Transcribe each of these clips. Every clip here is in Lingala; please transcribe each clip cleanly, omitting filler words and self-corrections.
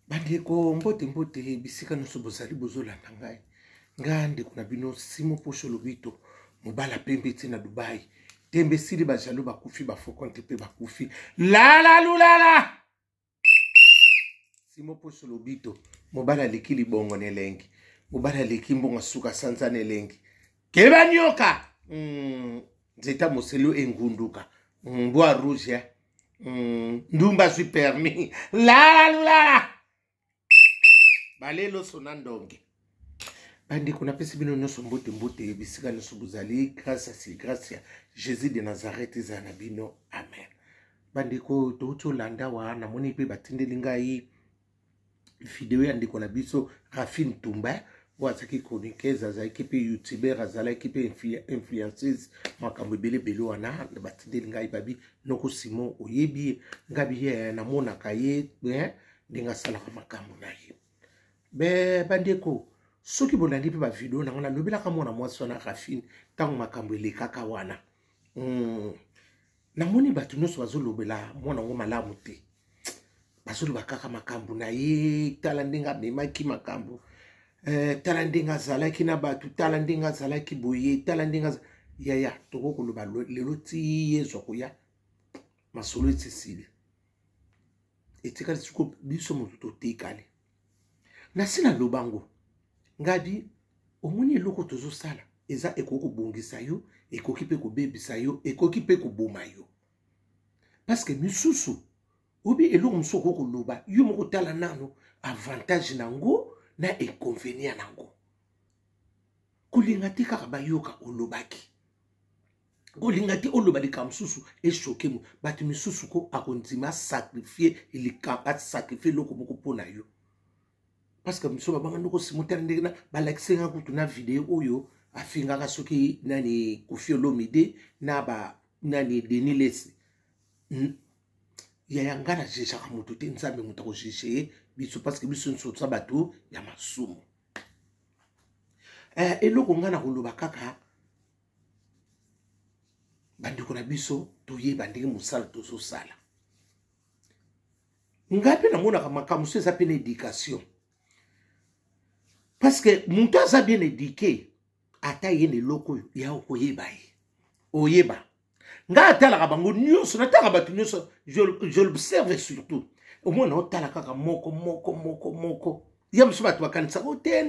Bandeko, mbote mbote bisika nyonso bozali bozolanda ngai. Ngai ndeko na bino Simo Posho Lobito, mobala pembe ti na Dubai. Tembe esili, ba jaloux bakufi, ba faux compte mpe bakufi. Lala lulala! Simo Posho Lobito, mobala aleki libongo na elengi. Mobala aleki mbongo suka sanza na elengi. Keba nyoka! Nzeta moselu engunduka. Bois rouge, eh? Ndumba azwi permis lala lulala baleloso na ndonge. Bandeko, napesi bino nyonso mbote mbote bisika nyonso bozali. Grâce si grâce ya Jésus de Nazareth ezala na bino, amen. Bandeko, touti olanda wa namoni mpe batindeli ngai video ya ndeko na biso Rafine Tumba, oyo azalaki chroniqueuse, azalaki mpe youtuber, azalaki mpe influenceuse, makambo ebele ebele wana. Batindeli ngai, babi noko Simon oyebi ye? Ngabi ye namonaka ye ndenge asalaka makambo na ye. Be bandeko, soki bolandi mpe bavideo na ngai, nalobelaka mwana mwasi wana Rafine ntango makambo elekaka wana. Namoni bato nyonso bazolobela mwana yango malamu te, bazoloba kaka makambo na ye. Tala ndenge amemaki makambo, tala ndenge azalaki na bato, tala ndenge azalaki boye, tala ndenge yaya. Tokoki koloba lelo ti ye ezwa koya masolo etisili, etikali siko biso moto totikali nasi. Naloba ngo ngabi, omoni eloko tozosala eza ekoki kobongisa yo, ekoki mpe kobebisa yo, ekoki mpe koboma yo, parce que misusu obi eloko mosusu okoki koloba yo moko, tala nano avantage nango na inconvénient nango. Kolinga te kaka bayoka olobaki, kolinga te oloba likambo mosusu echoquer mo bato misusu ko akondima asacrifier likambo, asacrifier eloko moko mpo na yo, parce que miso babanga ndoko simotala ndenge na balakisi nga kutu na video oyo afingaka soki nani Koffi Olomide na ba nani Denis Lesi. Yaya, nga na jugeaka moto te, Nzambe moto akojuger ye biso, parce que biso nyonso toza bato ya masumu. Eloko nga na koloba kaka, bandeko na biso, toyeba ndenge mosala tozosala. Ngai mpe namonaka makambo so eza mpe na éducation, parce que moto aza bien éduqué, ata ye na eloko oyo ya okoyeba ye, oyeba. Ngai atalaka bango nyonso, natalaka bato nyonso, je l'observe surtout. Omona otala kaka moko moko moko moko ya mosusu, bato bakanisaka o te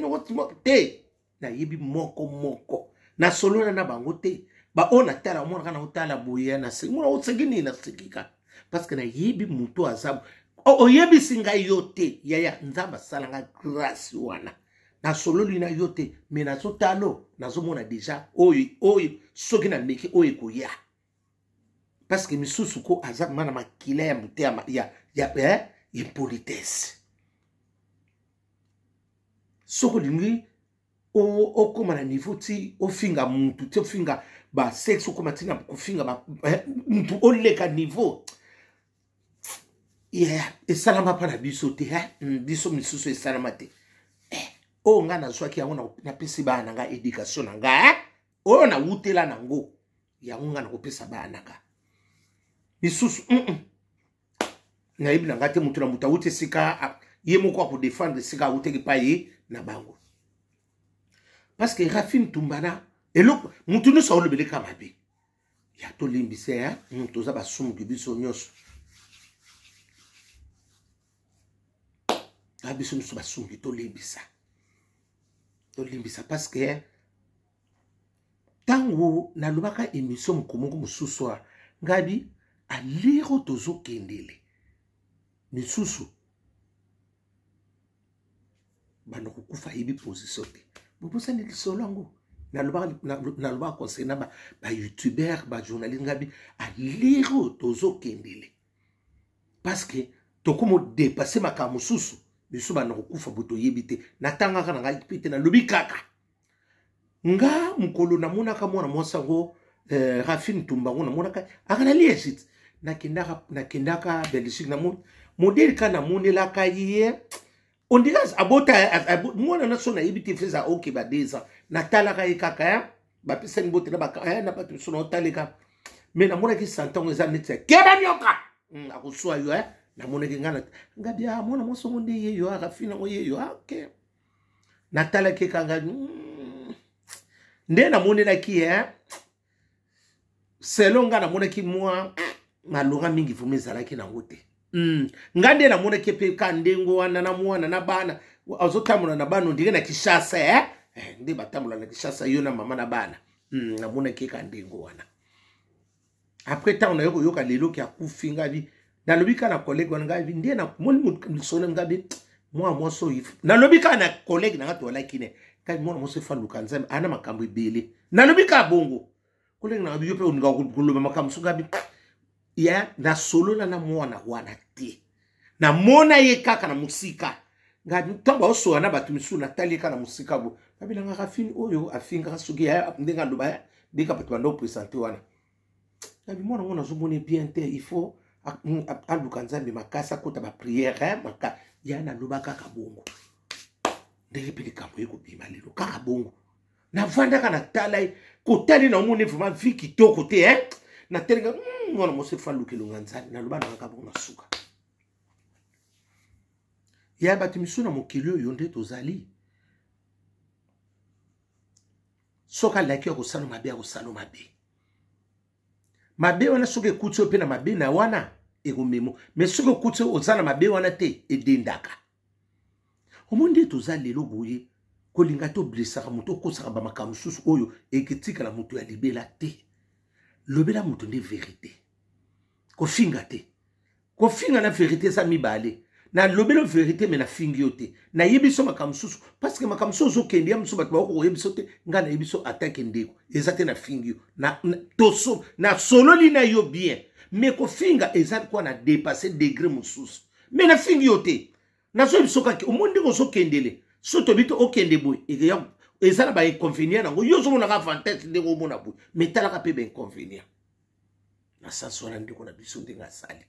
te, nayebi moko moko, nasolola na bango te. Baoyo natala, omonaka na otala boye, naseki, mona oseki nini, naseki kaka parce que nayebi moto aza. Oyebisi ngai yo te, yaya, Nzambe asala nga grâce wana, nasololi na yo te, me nazotalo, nazomona déjà oyo oyo soki nameki oyo ekoya, parce que misusu ko aza mana makila ya motema ya impolitesse. Soki olingi okóma na niveau ti ofinga mutu, ti ofinga basexe, okóma ti na kofinga mutu, oleka niveau, yeah, esalama mpa na biso te, biso misusu esalama te. Oyo ngai nazwaki yango, napesi bana na ngai éducation na ngai oyo nawutela nango, yango ngai nakopesa bana na ngai misusu. Nayebi na ngai te, moto na moto awuti esika ye moko akodéfendre esika awutaki pa ye na bango, parce que Rafine Tumbana, eloko motu nyonso aolobeleka mabe ya tolimbisa ya toza basumuki biso nyonso, a biso nyonso basumuki, tolimbisa, tolimbisa, parce que ntango nalobaka émission moko moko mosusu a ngabi aliro tozokendele misusu banda kokufa, ayebi position te. Bobosani lisolo yango, nalobaka conseil na bayoutubeur, bajournaliste, ngabi aliro tozokendele, parce que tokómi odépasser makambo mosusu, biso banda kokufa bo toyebi te. Natangaka na ngai mpe te, nalobi kaka nga mokolo namonaka mwana mwasi yango, Rafine Tumba yango, namonaka aka na Liège, nakendaka Belgique, namoni modèle ka namonelaka ye, on dirait abota mwana na so, nayebi te, feza oke ba 2 ans. Natalaka ye kaka, bapesani mbote na bato mosusu, na otaleka, mais namonaki santango eza neti ya keba nyoka, akoswa yo. Namonaki nga ngabi ah, mwana mwasi yango nde yeyo, ah, Rafine yango yeyo, ah, ok. Natalaki kanga nde namonelaki eh selon nga namonaki mwa malonga mingi vraimen ezalaki nango te. Nga nde namonaki mpe ka ndenge wana na mwana na bana azotambola na bana ondire na Kinshasa eh? Eh, nde batambola na Kinshasa yo na mama na bana. Namonaki ka ndenge wana. Après, ntango naye koyoka lelo ke akufi, ngabi nalobi kaka na collègue wana, ngabi nde namoni lisolo, ngabi mwana mwasi oyo, nalobi kaka na collègue na nga toalaki ne, ngabi mwana mwasi efaluka Nzambe ana makambo ebele. Nalobi kaka bongo, collègue na nga, yo mpe olinga koloba makambo so. Ngabi ya nasolola na mwana wana te, namona ye kaka na mosika. Ngabi ntango baosola na bato misusu, natali ye kaka na mosika bo, ngabi nanga Rafine oyo afingaka soki ndenge aloba, ndenge bato banda opresente wana. Ngabi mwana ngo nazomona bien te, il faut aluka Nzambe makasi, akota baprière maka ya. Naloba kaka bongo, ndenge mpe likambo ye kobima lelo kaka bongo. Navandaka, natala ye, kotali na omoni vraiment vie kitoko te hein? Natelinga mwana mwasi efa aluka elonga Nzambe. Naloba na kaka bongo na suka ya bato misusu na mokili oyo nde tozali. Soki alaki akosala mabe, akosala mabe. Mabe wana, soki ekuti yo mpe na mabe na wana, ekomemo. Mais soki okuti oza na mabe wana te, edendaka. Omoni nde toza lelo boye, kolinga te oblesaka moto, okosaka bamakambo mosusu oyo eketikala moto ya libela te. Lobela moto nde verité, kofinga te. Kofinga na verité eza mibale. Nalobeli vérité, me nafingi yo te, nayebi so makambo mosusu, parce que makambo mosusu ozokende ya mosusu, bato bakoki koyebi so te. Ngai nayebi so atake ndeko eza te, nafingi yo toso nasololi na yo bien. Me kofinga eza kwa na dépasse degré mosusu. Me nafingi yo te, nazoyebi so kaka omoni ndenge ozokendele. So tobi te okende boye, eza na bainconvénient nango. Yo ozomonaka avantage ndenge omona boye, me talaka mpe bainconvénient na sens wana. Ndeko na biso ndenge asali,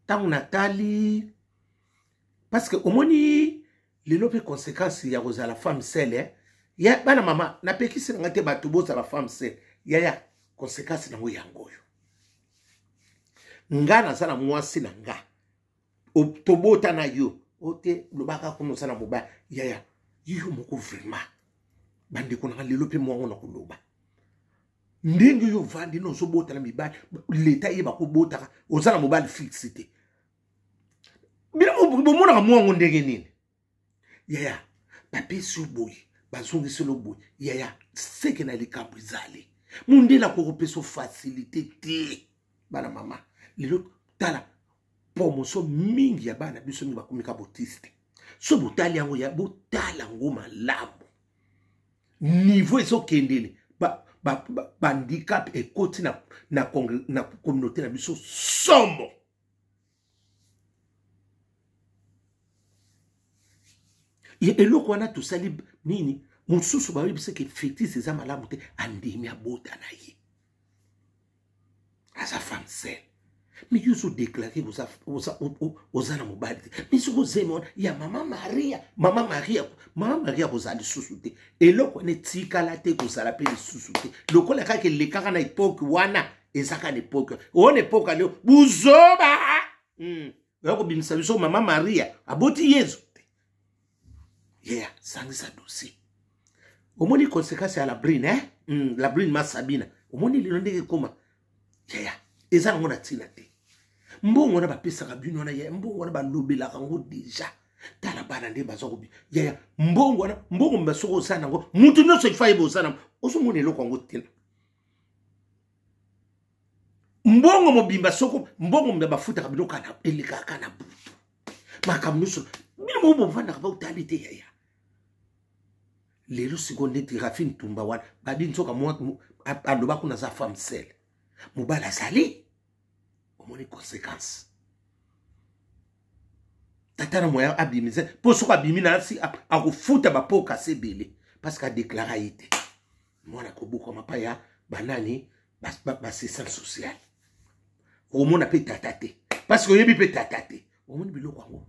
ntango natali, parce que omoni lelo mpe conséquence ya kozala femme seule eh? Ya bana mama, napekisi nanga te bato bozala femme seule. Yaya, conséquence nango yango oyo. Nga naza na mwasi na nga, tobota na yo o te, lobaka kuna oza na mobali. Yaya, yo moko vraiment, bandeko nanga, lelo mpe mwango na koloba ndenge yo ovandi na ozobota na mibali, leta yeba kobotaka, oza na mobali fixe te. Bino bomonaka mwango ndenge nini? Yaya, bapesi yo boye, bazongiseli yo boye. Yaya, seke na likambo ezali mondele akokopesa facilité te. Bana mama, lelo tala promotion mingi ya bana biso mingi bakomi ka botiste. So botali yango, ya botala yango malamu, niveau ezokendele, bahandicap ba, ba ekoti na communauté na biso somo. Eloko wana tosali nini mosusu? Bayebisaki fetise eza malamu te, andimi abota na ye, aza femme seule. Mais yo ozodeklare oza na mobali te. Mais soki ozemi wana ya mama Maria, mama Maria, mama Maria kozala lisusu te. Eloko wana etikala te, kozala mpe lisusu te. Lokola kaka elekaka na epoke wana, ezaka na epoke wana, epoke aleo buzoba. Oya kobimisa biso mama Maria aboti Yezu te. Yeah, sangisa dossier. Omoni conséquence ya Labrine, eh? Labrine Masabina, omoni lelo ndenge ekoma. Yaya, eza nango na ntina te. Mbongo wana bapesaka bino wana, yaya, mbongo wana balobelaka yango deja. Tala bana nde baza kobi. Yaya, mbongo wana, mbongo mba soki oza nango, mutu nyonso ifa yeba oza nango. Ozomona eloko yango te. Mbongo mobimba, soko mbongo mobimba bafutaka bino kana elekaka na butu, makambo nyonso bino moko bovandaka bautali te. Yaya, lelo sikoyo neti Rafine Tumba wana, babi nzoka aloba kuna aza femme seule, mobali azali. Omoni conséquence? Tata na moya abimise mpo soki abimi na asi akofuta bapokasi ebele, parce que adeklara ye te. Mwana kobokama pa ya banani? Bassistance sociale. Okomona mpe tata te, parce que oyebi mpe tata te. Omoni biloko yango?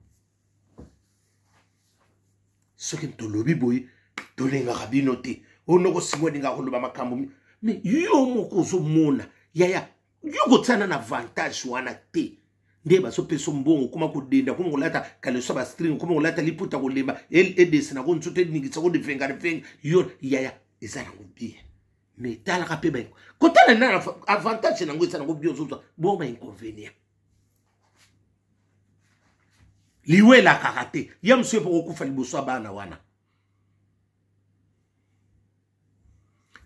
Soki tolobi boye, tolingaka bino te. Oyo noko simo alingaka koloba makambo, mais yo moko ozomona. Yaya, yo kotiana na avantage wana te. Nde bazopesa mbongo, okoma kodenda, okoma kolata kaleso ya bastring, okoma kolata liputa kolemba, edesina ko nzoto, eningisa ko defenga defenga yo yaya, eza nango bien. Mais talaka mpe ba kotala na avantage nango, eza nango bien, ozozwa bongo ba inconvénient. Liwa elakaka te, ya mosusu epo kokufa liboso ya bana wana.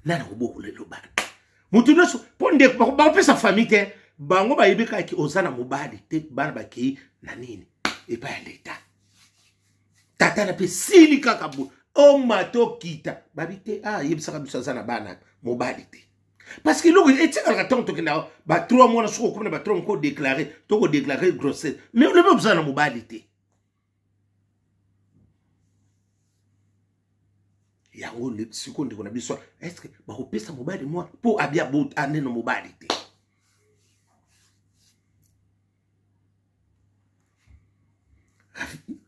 Nani akobokola elo bana? Moto nyonso mpo ndeko bakopesa famille te, bango bayebi kaka oza na mobali te. Bana bakei na nini epai ya leta, tata na mpe sili kaka bo omata okita, babi te. Ah, yebisaka biso aza na bana mobali te, parce que eloko etikalaka ntango tokenda ba 3 mois, soki okomi na ba 3 mois kodeklare, tokodeklare grossesse, mais olobi oza na mobali te. Yango sikoyo ndeko na biso, estce bakopesa mobali mwana mpo abia aneno mobali te?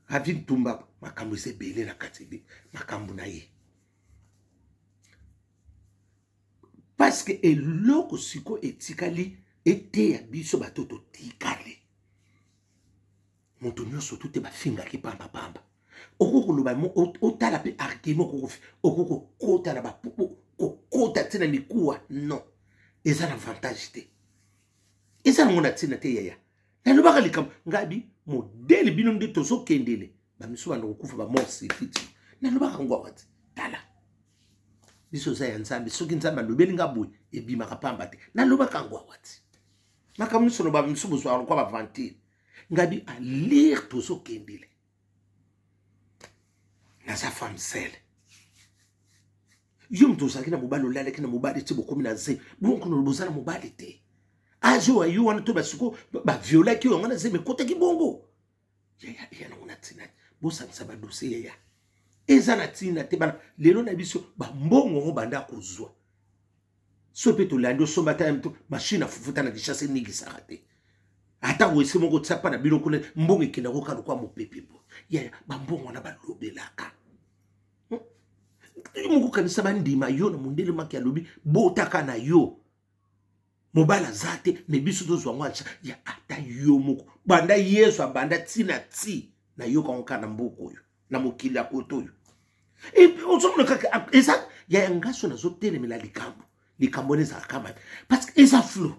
Ravi Ntumba, makambo eza ebele na kati ebe makambo na ye, parce que eloko sikoyo etikali eteya biso bato totikali. Moto nyonso tu te bafingaki pambapamba, okoki koloba, otala mpe argument, okoki kokota na kokota ntina mikuwa. Non, eza na avantage te, eza nango na ntina te. Yaya, nalobaka likambo ngabi modele bino nde tozokendele, bamisu banda kokufa, bamort sefiti. Nalobaka ngo awa te. Tala, biso oza ya Nzambe. Soki Nzambe alobeli nga boye, ebimaka pamba te. Nalobaka ngo awa te. Makambo nyonso loba, misu bozwaka lokwa bavantire. Ngabi alire, tozokendele. Naza femme sele. Yo moto ozalaki na mobali, olalaki na mobali ti bokomi na ze bonkono, boza na mobali te. Age oyo yo wana to basiko baviolaki yo, yango na zemi ekotaki bongo. Yaya, eya nango na ntina bosangisa badossier. Yaya, eza na ntina te. Bana lelo na biso, bambongo ngo banda kozwa so mpe tolandi, osomba ata mto mashine afufuta na Kinshasa, enigisaka te. Ata wese moko tia mpa na bino kuna, mbongo ekenda koka lokwa mopepe bo. Yaya, bambongo wana balobelaka moko, kanisa bandima yo na mondele maki alobi botaka na yo mobali aza te, me biso tozwa ngo aca ya ata yo moko. Banda Yesu abanda ntina ti nayoka ngo kaka na mboka oyo, na mokili ya koto oyo, ozomona kaka eza ya ngaso. Nazotelemela likambo, likambo wana ezalaka mabe parce que eza flou.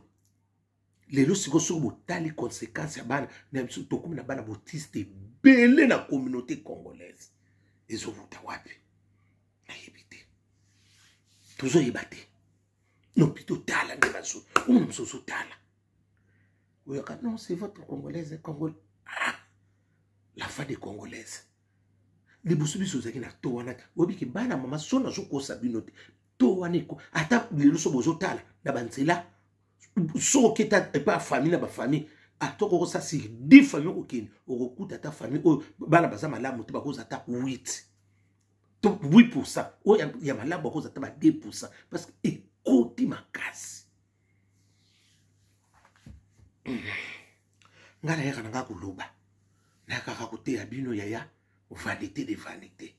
Lelo sikoyo, soki botali conséquence ya bana na biso, tokomi na bana botiste ebele na communauté congolaise. Ezowuta wapi? Nayebi te, tozoyeba te. Nopi totala nde bazo omona mosusu ozotala, oyoka non, c'est votre congolaise, congolais. Ah, la fin de congolaise. Liboso biso ozalaki na to wana, oyebiki bana mama so nazokosa bino te. To wana eko ata lelo so bozotala na banzela, soki oketa epa ya famille na bafamille, ata okokosa sur 10 famille, okokende okokuta ata famille oyo bana baza malamu te, bakoza ata 8 to 8%. Oyo ya malamu bakoza ata ba 2%, parce que ekoti makasi. Ngai nayaka na ngai koloba, nayakaka koteya bino. Yaya, vanité de vanité.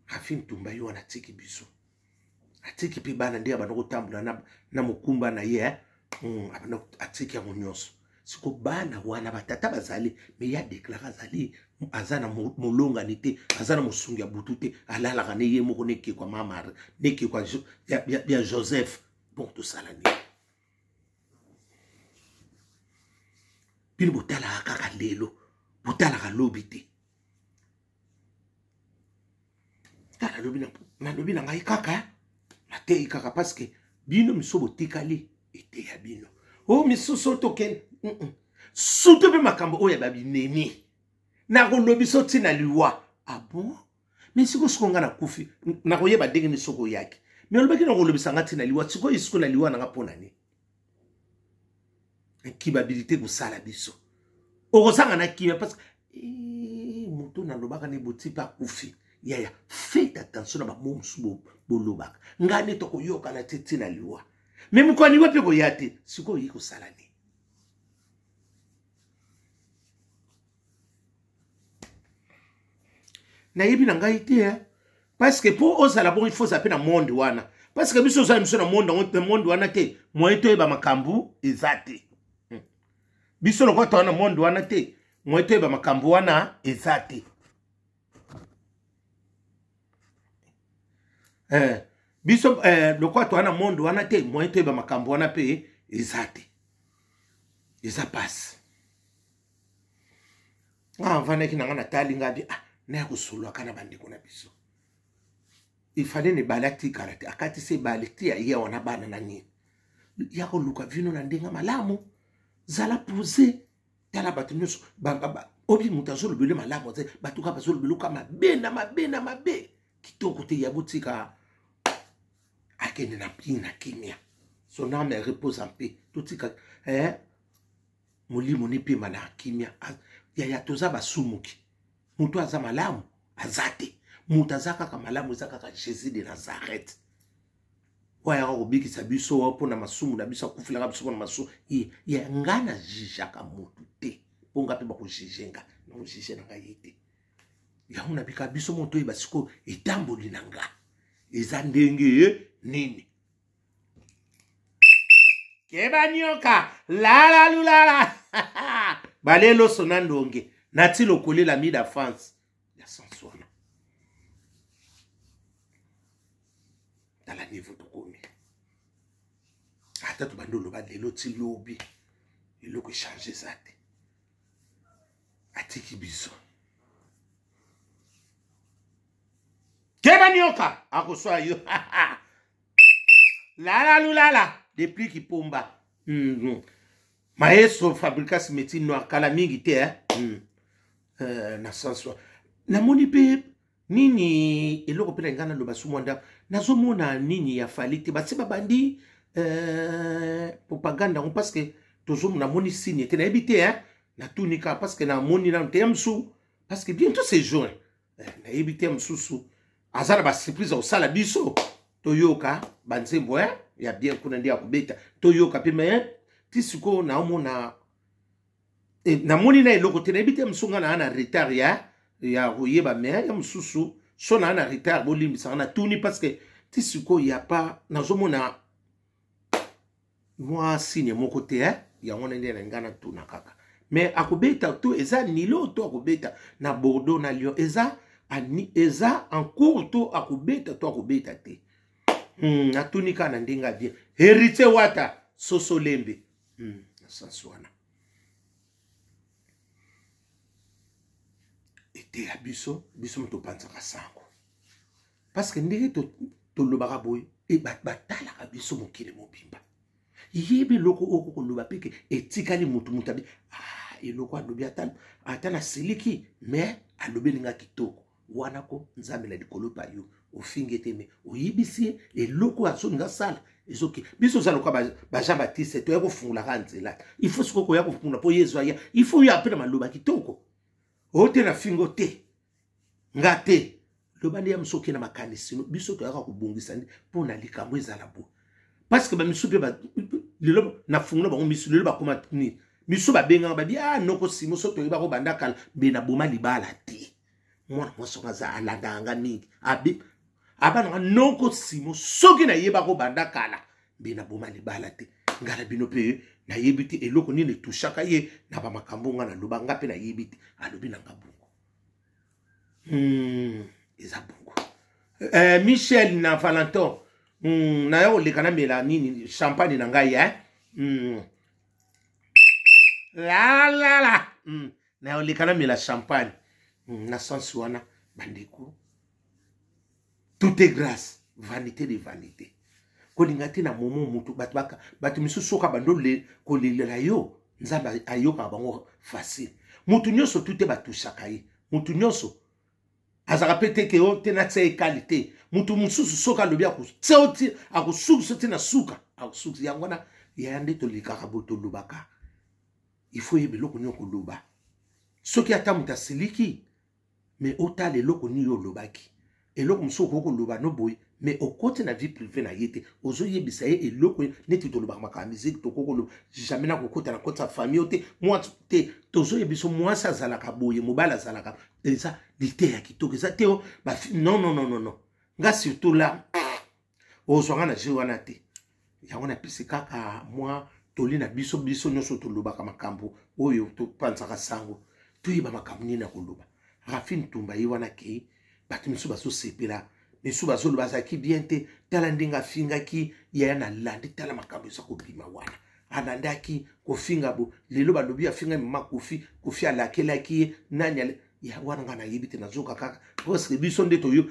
Rafi Ntumba ye wana atiki biso, atiki mpe bana nde abanda kotambola na mokumba na ye, eh? Atiki yango nyonso. Siko bana wana batata bazali, me ye adeklare azali aza na molongani te, aza na mosungi ya butu te, alalaka ne ye moko nekekwa mama nekekwa ya Joseph. Bon, tosala nini? Bino botalaka kaka lelo, botalaka lobi te. Nalobi na ngai kaka, nateyi kaka parce que bino miso botikali, eteya bino. O misusu tokende surtout mpe makambo oyo ya babinemi, nakolobisa ntina liwa. Ah bon, mais sikoyo, sikoyo ngai nakufi, nakoyeba ndenge nini soki oyaki? Mais olobaki nakolobisa ngai ntina liwa. Sikoyo, sikoyo na liwa nanga mpo na nini? Incubabilité kosala biso, okozanga na kimia parce que eh, moto nalobaka ne boti mpe akufi. Yaya, faites attention na bamo mosusu bolobaka. Ngai nde tokoyokana te ntina liwa, me mokolo liwa mpe koya te. Sikoyo oyi kosala nini? Nayebi na ngai te, eh? Parce que mpo ozala bongo, il faut ozala mpe na monde wana, parce que biso ozala biso na monde yango, na monde wana te, moyen toyeba makambo eza te. Biso lokola toza na monde wana te, moye toyeba makambo wana eza te. Biso lokola toza na monde wana te, moye toyeba makambo wana mpe eza te. Eza pasi. Nga avandaki na nga natali nga bi, ah, naya kosololaka na bandeko na biso. Ifale na ebale atikala te, akatisi ebale ti aye wana bana na nini ya koluka vino na ndenge malamu. Zala pose, tala bato nyonso obi moto azolobele malamu te, bato kaka bazolobele oka mabe na mabe na mabe, kitoko te. Ya botika akende na pi na kimia, son âme repose en paix. Totika molimo ne pema na kimia. Yaya, toza basumuki, moto aza malamu aza te, moto aza kaka malamu eza kaka Jésus de Nazareth, oyo ayaka kobikisa biso wa mpona masumu na biso, akufelaka biso mpona masumu. Ya nga na jijaka motu te, mpo nga mpe bakojuge nga, nakojuge na ngai ye te. Yango nabika biso moto oyeba sikoyo etamboli na nga eza ndenge nini. Keba nyoka lala lulala baleloso na ndonge nati lokolela mida France ya sens wana. Tala niveau tokomi, ata tobandi oloba lelo ti lobi, eloko echange eza te. Atiki biso, keba nyoka akoswa yo lala lulala depuis kipomba. Maestro Fabricas Métier Noir kala mingi te, eh? Na sens namoni mpe nini eloko mpe na ngai naloba su mwa ndako, nazomona nini ya Fally te, basi babandi propagande yango, parce que tozomona, namoni signe te, nayebi te, eh? Natuni kaka parce que namoni nano te ya mosu, parce que bientôt c'est juin, nayebi te, mosusu aza na basurprise ya kosala biso, toyoka banzembo ya bien kuna nde ya kobeta, toyoka mpe. Mais ti sikoyo naomona, namoni na eloko te, nayebi te, mosusu nga naa na retard ya koyeba, mais ya mosusu so naa na retard, bolimbisanga, natuni parce que ti sikoyo ya pa nazomona mwa signe moko te, eh? Yango na nde na ngai natuna kaka, mais akobeta to eza nilo to akobeta na Bordeaux na Lyon, eza en cours to akobeta to akobeta te. Natuni kaka na ndenge ya bien. Héritier Wata soso lembe, na sens wana eteya biso, biso moto topanzaka sango, parce que ndenge tolobaka boye, bato batalaka biso mokili mobimba. Yebi eloko oyo koloba mpe ke etikali motu, motu abi, ah, eloko alobi, ata nasiliki, mais alobi elinga kitoko wana ko Nzambe na likolo pa yo ofingi ete, me oyebisi ye eloko oyo azolinga asala ezoki. Biso oza lokola ba Jean Baptiste, toya kofungolaka nzela. Il faut sikoyo koya kofungola mpo Yezu aya, il faut ya mpe na maloba kitoko oyo te na fingo te, nga te loba nde ya mosu oke na makanisi no. Biso toyaka kobongisa nde mpo na likambo ezala bo, parce que bamisu mpe lelo nafungola bango misu, lelo bakoma nini, misu babengaka babi, ah, noko Simo, so toyeba kobanda kala mbe na boma libala te. Mwana mwasi yango aza alandaka nga mingi, abi abananga, noko Simo, soki nayeba kobanda kala mbe na boma libala te. Nga na bino mpe nayebi te eloko nini etushaka ye na bamakambo nga naloba, nga mpe nayebi te, alobi na nga bongo. Eza bongo. Michel na Valentin, naya koleka namela nini, champagne na ngai, eh? La la la, naya koleka namela champagne. Na sens wana bandeko, tout est grâce, vanité de vanité. Kolinga te na momo mutu, bato baka bato misusu soka bando kolelela yo, Nzambe ayokaka bango facile. Mutu nyonso tu te batushaka ye, mutu nyonso azalaka mpe te ke o te natia ekali te. Mutu mosusu soki alobi akotia o ti akosukisa ti na suka, akosukisa. Yango wana yaya nde tolikaka boye, tolobaka, il faut yeba eloko nini okoloba. Soki ata moto asiliki, mais otala eloko nini yo olobaki. Eloko mosusu okoki koloba no boye, mais okoti na vie privée na ye te, ozoyebisa ye eloko neti tolobaka makambo ya miziki, tokoki koloba jamais na kokota na koti ya famille oyo te, mwa te tozoyebisa mwasi azalaka boye, mobali azalaka, eza liteya kitoko, eza te non, non, non, non, non. Nga surtout là ozwanga na jeu wana te. Yango napesi kaka mwa Toli na biso, biso nyonso tolobaka makambo oyo, topanzaka sango, toyeba makambo nini ya koloba. Rafi Ntumba ye wana akei, bato misusu bazosepela, misusu bazoloba azalaki bien te. Tala ndenge afingaki yaya na landi, tala makambo eza kobima wana. Alandaki kofinga bo lelo balobi afingaki mama Kofi, Kofi alakelaki ye nani ya wana. Ngai nayebi te, nazoka kaka presque biso nde toyo,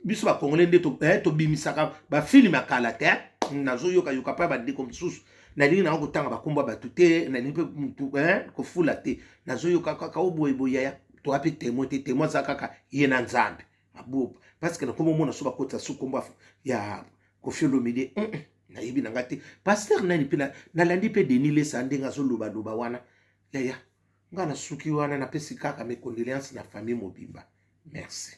biso bakongole nde tobimisaka bafilme ya kala te. Nazoyokayoka mpe bandeko mosusu, nalingi nango kotanga bakombo ya bato te, nalingi mpe mutu kofula te. Nazoyoka kaka o boye boye. Yaya, toa mpe témoin te, témoin aza kaka ye na Nzambe. Abo parce que nakomi omona so bakotisa so kombo ya Kofi Olomide, nayebi na ngai te pasteur nani. Mpe nalandi mpe Denis Lesa ndenge azolobaloba wana. Yaya, ngai nasuki wana, napesi kaka mes condoléances na famille mobimba. Merci.